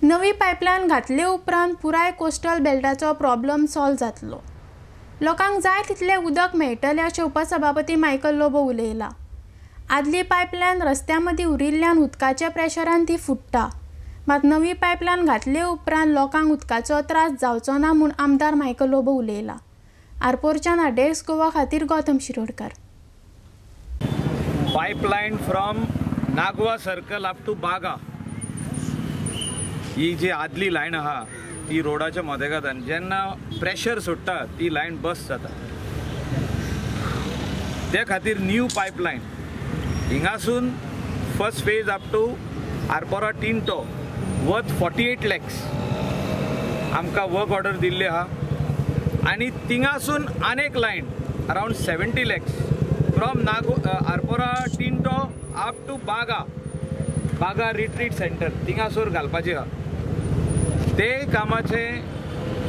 नवी पायपलायन घातले उपरांत पुराय कोस्टल बेल्टाचो प्रॉब्लम सॉल्व जातलो. लोकांक जाय तितलें उदक मेळटलें अशें उपसभापती मायकल लोबो उलयला. आदली पायपलायन रस्त्या मदीं उरिल्ल्यान उदकाच्या प्रेशरान ती फुट्टा. मात नवी पायपलायन घातले उपरांत लोकांक उदकाचो त्रास जावचो ना म्हूण आमदार मायकल लोबो उलयला. आरपोरच्यान आरडीएक्स गोवा खातीर Gautam Shirodkar. Pipeline from Nagwa circle up to Baga ही जी आदली लायन आहा ती रोडाच्या मदेगातान जेन्ना प्रेशर सोडटा ती लायन बस जाता. ते खातीर न्यू पायपलायन हिंगासून first phase up to Arpora Tinto worth 48 lakhs आमकां वर्क ऑर्डर दिल्ली आहा आनी थिंगासून आनेक line around 70 lakhs from Arpora Tinto up to Baga Baga retreat centre थिंगासर घालपाचें आहा. ते कामाचे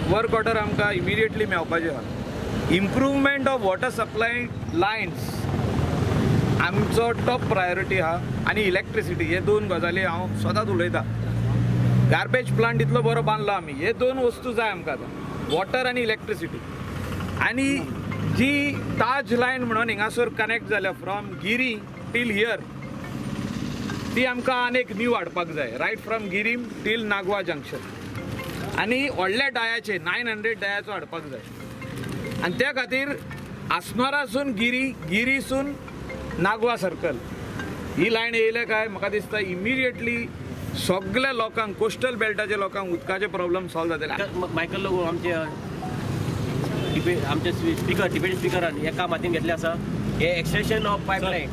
वर्क ऑर्डर आमकां इमिडिएटली मेळपाचें आहा. Improvement of water supply lines आमचो टॉप प्रायोरिटी आहा आनी इलेक्ट्रिसिटी हे दोन गजाली हांव सदांच उलयता. गार्बेज प्लांट इतलो बरो बांदलो आमी, हे दोन वस्तू जाय आमकां आतां, वॉटर आनी इलेक्ट्रिसिटी. आनी जी ताज लायन म्हणून हिंगासर कनेक्ट जाल्या फ्रॉम गिरी टील here ती आमकां आनीक न्यू हाडपाक जाय, right from Guirim till Nagwa junction. आनी व्हडल्या डायाचे 900 डायाचो हाडपाक जाय आनी त्या खातीर आसनोरासून गिरी, गिरीसून नागवा सर्कल ही लायन येयल्या काय म्हाका दिसता इमिडिएटली सगळ्या लोकांक कोस्टल बेल्टाच्या लोकांक उदकाचे प्रॉब्लम सॉल्व जातले. मायकल लोबो आमचे आमचे स्पिकर डिप्युटी स्पिकरान हे काम हातीन घेतलें आसा. हे एक्सटेंशन ऑफ पायपलायन,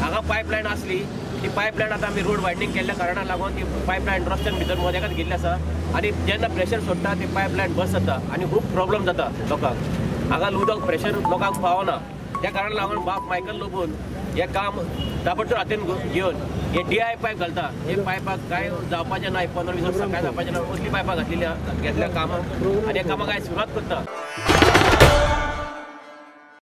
हांगा पायपलायन आसली ती पायपलायन आतां आमी रोड वायडनींग केल्ल्या कारणाक लागून ती पायपलायन रस्त्यान भितर मदेकात गेल्ली आसा आनी जेन्ना प्रेशर सोडटा ती पायपलायन बस जाता आनी खूब प्रॉब्लम जाता लोकांक. हांगा उदक प्रेशर लोकांक पावना, त्या कारणाक लागून बाब मायकल लोबोन हें काम ताबडतोब हातीन घेवन हे DI pipe घालता. हे पायपाक कांय जावपाचें ना, 15-20 वर्सां कांय जावपाचें ना, असली पायपां घातलेली घेतल्या कामाक आनी ह्या कामाक आयज सुरवात करता.